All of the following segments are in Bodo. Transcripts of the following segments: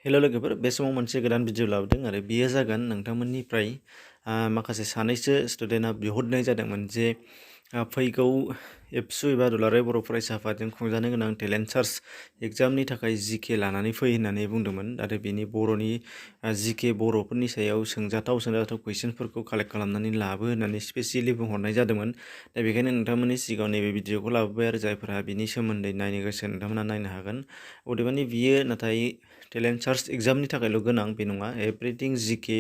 हेल' लोगोफोर बे समाव मोनसे गोदान भिडिअ लाबोदों आरो बियो जागोन नोंथांमोननिफ्राय माखासे सानैसो स्टुडेन्टआ बिहरनाय जादोंमोन जे फैगौ एबसु एबा दुलाराय बर' फरायसा आफादजों खुंजानो गोनां टेलेन्ट सार्च एग्जामनि थाखाय जिके लानानै फै होननानै बुंदोंमोन आरो बेनि बर'नि जिके बर'फोरनि सायाव सोंजाथाव कुइसनफोरखौ कालेक्ट खालामनानै लाबो होननानै स्पेसियेलि बुंहरनाय जादोंमोन। दा बेखायनो नोंथांमोननि सिगाङाव नैबे भिडिअखौ लाबोबाय आरो जायफोरा बिनि सोमोन्दै नायनो गोसो नोंथांमोना नायनो हागोन। अदेबानि बियो नाथाय टेलेन्ट सार्च एग्जामनि थाखायल' गोनां बे नङा, एभ्रिथिं जिके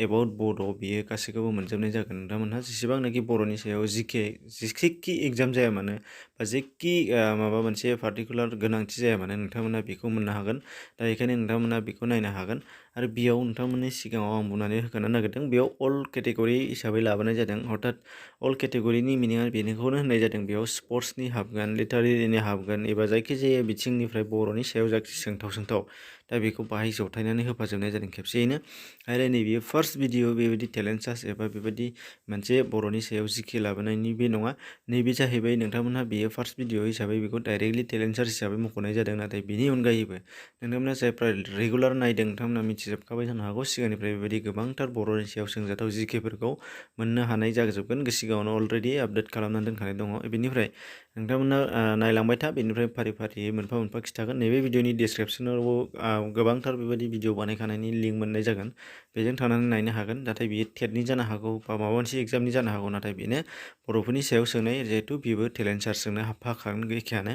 एबाउट बड' बियो गासैखौबो मोनजोबनाय जागोन। नोंथांमोनहा जेसेबांनाखि बर'नि सायाव जिके जेखि एग्जाम जाया मानो बा जेखि माबा मोनसे पार्टिकुलार गोनांथि जाया मानो नोंथांमोना बेखौ मोननो हागोन। दा बेखायनो नोंथांमोना बेखौ नायनो हागोन आरो बेयाव नोंथांमोननि सिगाङाव आं बुंनानै होखानो नागिरदों बेयाव अल केटेगरि हिसाबै लाबोनाय जादों। अर्थात अल केटेगरिनि मिनिङा बेखौनो होननाय जादों बेयाव स्पर्ट्सनि हाबगोन, लिटारेरिनि हाबगोन एबा जायखिजाया बिथिंनिफ्राय बर'नि सायाव जायखि सोंथाव दा बेखौ बाहाय जथायनानै होफाजोबनाय जादों खेबसेयैनो। आरो नैबे फार्स्ट भिडिअ बेबायदि टेलेन्ट सार्च एबा बेबायदि मोनसे बर'नि सायाव जिके लाबोनायनि बे नङा, नैबे जाहैबाय नोंथांमोनहा बेयो फार्स्ट भिडिअ हिसाबै बेखौ डाइरेक्टलि टेलेन्ट सार्च हिसाबै मख'नाय जादों। नाथाय बेनि अनगायैबो नोंथांमोना जायफ्रा रेगुलार नायदों नोंथांमोना मिथिजोबखाबाय जानो हागौ सिगांनिफ्राय बेबायदि गोबांथार बर'नि सायाव सोंजाथाव जिकेफोरखौ मोननो हानाय जाजोबगोन। सिगाङावनो अलरेडि आपडेट खालामनानै दोनखानाय दङ। बेनिफ्राय नोंथांमोना नायलांबाय था, बेनिफ्राय फारि फारियै मोनफा मोनफा खिथागोन। नैबे भिडिअनि डिसक्रिपसनावबो गोबांथार बेबायदि भिडिअ बानायखानायनि लिंक मोननाय जागोन, बेजों थांनानै नायनो हागोन। नाथाय बियो टेटनि जानो हागौ बा माबा मोनसे एग्जामनि जानो हागौ, नाथाय बेनो बर'फोरनि सायाव सोंनाय जिहेथु बेबो टेलेन्ट सार्चजोंनो हाबफाखागोन एखेयानो।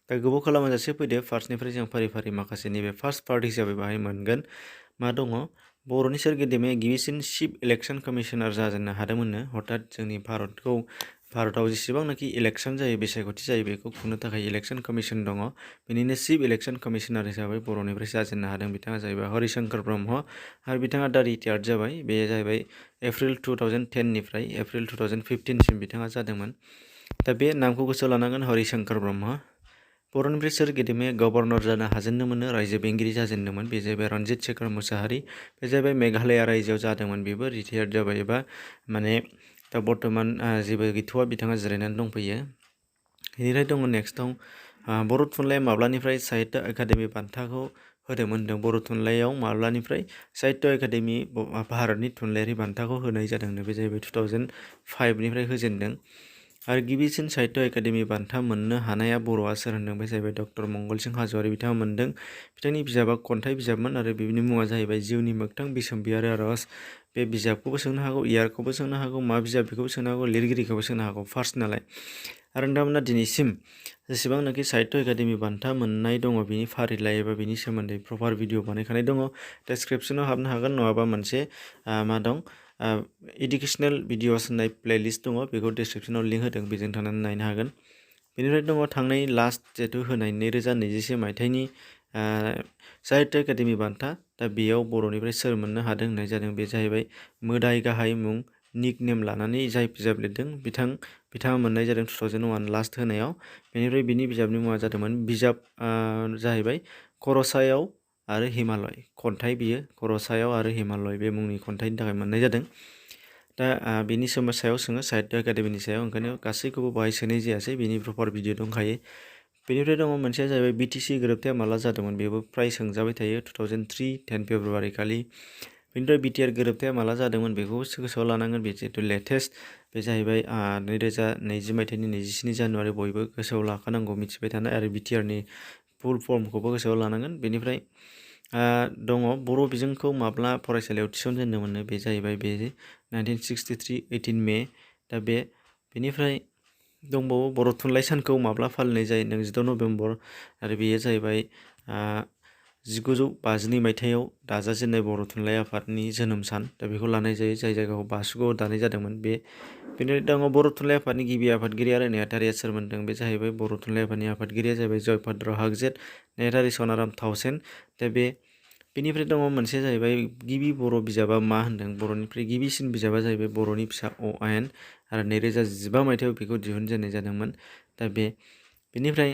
दा गोबाव खालामाजासे फैदो, फार्स्टनिफ्राय जों फारि फारि माखासे नैबे फार्स्ट पार्ट हिसाबै बाहाय मोनगोन मा दङ। बर'नि सोरगिदिं गिबिसिन चिफ इलेक्सन कमिशनार जाजेननो हादोंमोननो। हठात जोंनि भारताव जेसेबांनाखि इलेक्सन जायो, बिसायख'थि जायो, बेखौ खुंनो थाखाय इलेक्सन कमिसन दङ। बेनिनो चिफ इलेक्सन कमिशनार हिसाबै बर'निफ्राय जाजेननो हादों बिथाङा जाहैबाय हरिशंकर ब्रह्म आरो बिथाङा दा रिटायार्ड जाबाय। बे जाहैबाय एप्रिल 2010निफ्राय एप्रिल 2015सिम बिथाङा जादोंमोन। दा बे नामखौ गोसोआव लानांगोन, हरिशंकर ब्रह्म। बर'निफ्राय सोर गेदेमा गभर्नर जानो हाजेननो मोनो, रायजो बेंगिरि जाजेनदोंमोन, बे जाहैबाय रन्जित शेखर मुसाहारि। बे जाहैबाय मेघालया रायजोआव जादोंमोन, बेबो रिटायार्ड जाबाय एबा माने दा बर्थमान जेबो गैथ'वा, बिथाङा जिरायनानै दंफैयो। बेनिफ्राय दङ नेक्स्टआव बर' थुनलाइया माब्लानिफ्राय साहित्य एकाडेमि बान्थाखौ होदोंमोन होनदों। बर' थुनलाइयाव माब्लानिफ्राय साहित्य एकाडेमि भारतनि थुनलाइयारि बान्थाखौ होनाय जादों, बे जाहैबाय 2005निफ्राय होजेनदों। आरो गिबिसिन साहित्य एकाडेमि बान्था मोननो हानाया बर'आ सोर होनदों, बे जाहैबाय डक्टर मंगलसिं हाज'वारि, बिथाङा मोनदों। बिथांनि बिजाबा खन्थाइ बिजाबमोन आरो बिनि मुङा जाहैबाय जिउनि मोगथां बिसम्बि आरो आरज। बे बिजाबखौबो सोंनो हागौ, इयारखौबो सोंनो हागौ, मा बिजाब बेखौबो सोंनो हागौ, लिरगिरिखौबो सोंनो हागौ, फार्स्ट नालाय। आरो नोंथांमोना दिनैसिम जेसेबांनाखि साहित्य एकाडेमि बान्था मोननाय दङ बिनि फारिलाइ एबा बिनि सोमोन्दै प्रपार भिडिअ बानायखानाय दङ, डेसक्रिपसनाव हाबनो हागोन, नङाबा मोनसे मा दं इडुकेसनेल भिडिअस होननाय प्लेलिस्ट दङ, बेखौ डेसक्रिपसनाव लिंक होदों, बेजों थांनानै नायनो हागोन। बेनिफ्राय दङ थांनाय लास्ट जिहेतु होनाय 2021 मायथाइनि साहित्य एकाडेमि बान्था। दा बेयाव बर'निफ्राय सोर मोननो हादों होननाय जादों, बे जाहैबाय मोदाय गाहाय मुं निक नेम लानानै जाय बिजाब लिरदों बिथाङा मोननाय जादों 2001 लास्ट होनायाव। बेनिफ्राय बिनि बिजाबनि मुङा जादोंमोन बिजाब जाहैबाय खर'सायाव आरो हिमालय खन्थाइ, बियो खर'सायाव आरो हिमालय बे मुंनि खन्थाइनि थाखाय मोननाय जादों। दा बिनि सायाव सोङो साहित्य एकाडेमिनि सायाव, ओंखायनो गासैखौबो बाहाय सोनाय जायासै, बिनि प्रपार भिडिअ दंखायो। बेनिफ्राय दङ मोनसेया जाहैबाय बिटिसि गोरोबथाया माला जादोंमोन, बेबो फ्राय सोंजाबाय थायो, 2003 10 फेब्रुवारि खालि। बेनिफ्राय बिटिआर गोरोबथाया माला जादोंमोन बेखौबो गोसोआव लानांगोन, बे जिहेतु लेटेस्ट, बे जाहैबाय 2020 मायथाइनि 27 जानुवारि, बयबो गोसोआव लाखानांगौ, मिथिबाय थानाय। आरो बिटिआरनि फुल फर्मखौबो गोसोआव लानांगोन। बेनिफ्राय दङ बर' बिजोंखौ माब्ला फरायसालियाव थिसनजेनदोंमोननो, बे जाहैबाय बे 1963 18 मे। दा बेनिफ्राय दंबावो बर' थुनलाइ सानखौ माब्ला फालिनाय जायो, 16 नभेम्बर, आरो बेयो जाहैबाय 1952 मायथाइयाव दाजाजेननाय बर' थुनलाइ आफादनि जोनोम सान। दा बेखौ लानाय जायो, जाय जायगाखौ बासुगावआव दानाय जादोंमोन। बेनिफ्राय दङ बर' थुनलाइ आफादनि गिबि आफादगिरि आरो नेहाथारिया सोर मोनदों, बे जाहैबाय बर' थुनलाइ आफादनि आफादगिरिया जाहैबाय जयभद्र हागजेट, नेहाथारि सनाराम थाउसेन। दा बेनिफ्राय दङ मोनसेया जाहैबाय गिबि बर' बिजाबा मा होनदों, बर'निफ्राय गिबिसिन बिजाबा जाहैबाय बर'नि फिसा अ आयेन, आरो 2015 मायथाइयाव बेखौ दिहुनजेननाय जादोंमोन। दा बेनिफ्राय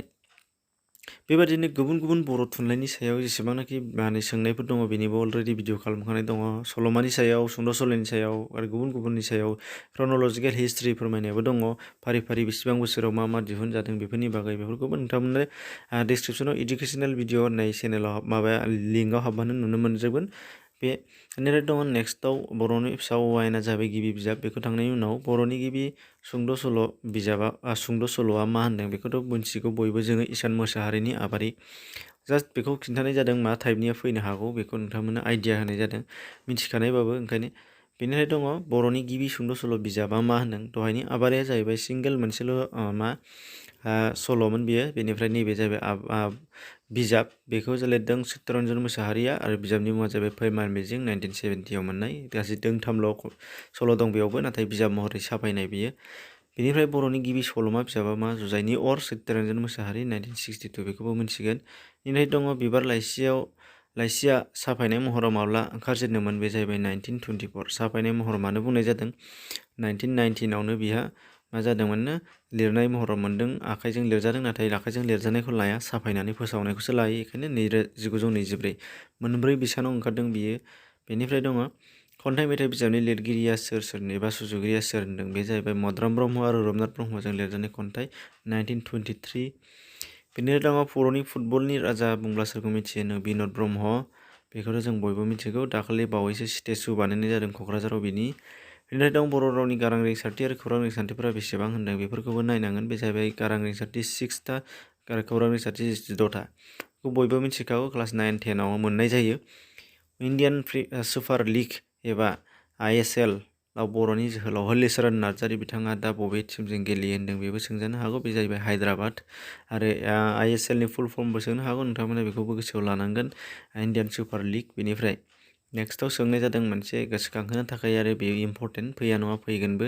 बेबादिनो गुबुन गुबुन बर' थुनलाइनि सायाव जेसेबांनाखि माने सोंनायफोर दङ बेनिबो अलरेडि भिडिअ खालामखानाय दङ। सल'मानि सायाव, सुंद' सल'नि सायाव आरो गुबुन गुबुननि सायाव क्रन'लजिकेल हिस्ट्रि फोरमायनायाबो दङ। फारि फारि बेसेबां बोसोराव मा मा दिहुनजादों बेफोरनि बागै बेफोरखौबो नोंथांमोननो डिसक्रिपसनाव इडुकेसनेल भिडिअ होननाय चेनेलाव माबा लिंकआव हाबबानो नुनो मोनजोबगोन। बेनिफ्राय दङ नेक्स्टआव बर'नि फिसा आयेना जाबाय गिबि बिजाब। बेखौ थांनायनि उनाव बर'नि गिबि सुंद' सल' बिजाबा सुंद' सल'आ मा होनदों बेखौथ' मोनथिगौ बयबो जोङो इसान मोसाहारिनि आबारि। जास्ट बेखौ खिन्थानाय जादों मा टाइपनिया फैनो हागौ बेखौ नोंथांमोननो आइडिया होनाय जादों, मिथिखानायबाबो ओंखायनो। बेनिफ्राय दङ बर'नि गिबि सुंद' सल' बिजाबा मा होनदों, दहायनि आबारिया जाहैबाय सिंगेल मोनसेल' सल'मोन बियो। बेनिफ्राय नैबे जाहैबाय बिजाब, बेखौ लिरदों चित्तरन्जन मोसाहारिया आरो बिजाबनि मुङा जाबाय फैमाल मिजिं 1970 आव मोननाय। गासै दोंथामल' सल' दं बेयावबो, नाथाय बिजाब महरै साफायनाय बियो। बेनिफ्राय बर'नि गिबि सल'मा बिजाबा मा, जुजाइनि अर, चित्तरन्जन मोसाहारि 1962, बेखौबो मोनथिगोन। बेनिफ्राय दङ बिबार लाइसिया साफायनाय महराव माब्ला ओंखारजेनदोंमोन, बे जाहैबाय 1924। साफायनाय महर मानो बुंनाय जादों, 1919आवनो बिहा मा जादोंमोननो लिरनाय महराव मोन्दों, आखाइजों लिरजादों, नाथाय आखाइजों लिरजानायखौ लाया, साफायनानै फोसावनायखौसो लायो, बेखायनो 1924 मोनब्रै बिसानाव ओंखारदों बियो। बेनिफ्राय दङ खन्थाइ मेथाइ बिजाबनि लिरगिरिया सोर एबा सुजुगिरिया सोर होनदों, बे जाहैबाय मद्राम ब्रह्म आरो रबनाथ ब्रह्मजों लिरजानाय खन्थाइ 1923। बेनिफ्राय दङ बर'नि फुटबलनि राजा बुंब्ला सोरखौ मिथियो, बिन'द ब्रह्म। बेखौथ' जों बयबो मिथिगौ, दाखालि बावैसो स्टेचु बानायनाय जादों क'क्राझाराव बिनि। बेनिफ्राय दं बर' रावनि गारां रिंसारथि आरो खौरां रिंसारथिफोरा बेसेबां होनदों, बेफोरखौबो नायनांगोन। बे जाहैबाय गारां रिंसारथि 6था आरो खौरां रिंसारथि 16था। बेखौ बयबो मिथिखागौ, क्लास 9, 10आव मोननाय जायो। इण्डियान सुपार लिग एबा ISL आव बर'नि जोहोलाव हलिचरन नार्जारी बिथाङा दा बबे टिमजों गेलेयो होनदों, बेबो सोंजानो हागौ। बे जाहैबाय हायद्राबाद। आरो ISLनि फुल फर्मबो सोंनो हागौ, नोंथांमोना बेखौबो गोसोआव लानांगोन, इण्डियान सुपार लिग। बेनिफ्राय नेक्स्टआव सोंनाय जादों मोनसे गोसोखांहोनो थाखाय, आरो बेयो इम्परटेन्ट, फैया नङा फैगोनबो,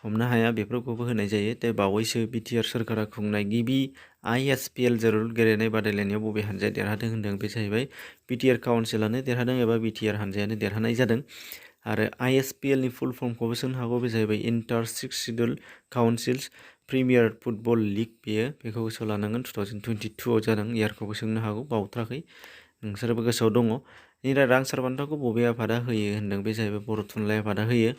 हमनो हाया, बेफोरखौबो होनाय जायो। दा बावैसो बिटिआर सोरखारा खुंनाय गिबि ISPL जोलुर गेलेनाय बादायलायनायाव बबे हान्जाया देरहादों होनदों, बे जाहैबाय बिटिआर काउन्सिलानो देरहादों एबा बिटिआर हान्जायानो देरहानाय जादों। आरो ISPLनि फुल फर्मखौबो सोंनो हागौ, बे जाहैबाय inter six schedule councils premier football league. बेखौ गोसोआव लानांगोन, 2022आव जादों, इयारखौबो सोंनो हागौ, बावथ्राखै, नोंसोरबो गोसोआव दङ। बेनिफ्राय रांसार बान्थाखौ बबे आफादा होयो होनदों, बे जाहैबाय बर' थुनलाइ आफादा होयो।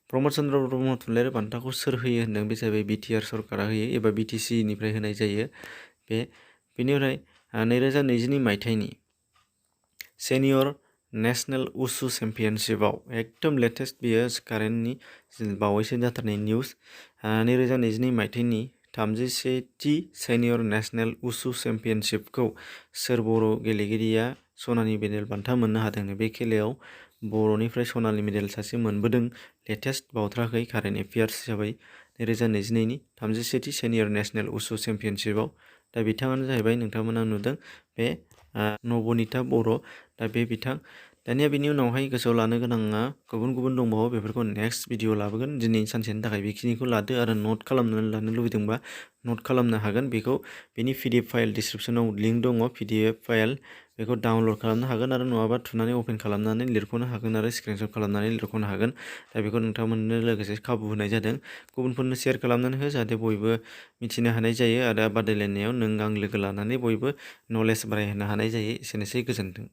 प्रमद चन्द्र ब्रह्म थुनलाइयारि बान्थाखौ सोर होयो होनदों, बे जाहैबाय बिटिआर सरकारा होयो एबा BTC-निफ्राय होनाय जायो। बेनिफ्राय 2022 मायथाइनि सेनियर नेसनेल उसु चेम्पियनशिपआव एकदम लेटेस्ट, बियो कारेन्टनि बावैसो जाथारनाय निउस। 2022 मायथाइनि 31थि सेनियर नेसनेल उसु चेम्पियनशिपखौ सोर बर' गेलेगिरिया सनानि मेडेल बान्था मोननो हादों। बे खेलायाव बर'निफ्राय सनानि मेडेल सासे मोनबोदों, लेटेस्ट, बावथ्राखै, कारेन्ट एफेयार्स हिसाबै 2022नि 31थि सेनियर नेसनेल उसु चेम्पियनशिपआव। दा बिथाङानो जाहैबाय, नोंथांमोना नुदों, बे नबनिता बर'। दा बे बिथां। दानिया बिनि उनावहाय गोसोआव लानो गोनाङा गुबुन गुबुन दंबावो, बेफोरखौ नेक्स्ट भिडिअ लाबोगोन। दिनै सानसेनि थाखाय बेखिनिखौ लादो, आरो नट खालामनानै लानो लुबैदोंबा नट खालामनो हागोन। बेखौ बेनि PDF फाइल डिसक्रिपसनाव लिंक दङ, PDF फाइल, बेखौ डाउनलड खालामनो हागोन, आरो नङाबा थुनानै अपेन खालामनानै लिरख'नो हागोन, आरो स्क्रिनशट खालामनानै लिरख'नो हागोन। दा बेखौ नोंथांमोननो लोगोसे खाबु होनाय जादों। गुबुनफोरनो शेयार खालामनानै हो, जाहाथे बयबो मिथिनो हानाय जायो, आरो बादायलायनायाव नों आं लोगो लानानै बयबो नलेज बारायहोनो हानाय जायो। एसेनोसै, गोजोन्थों।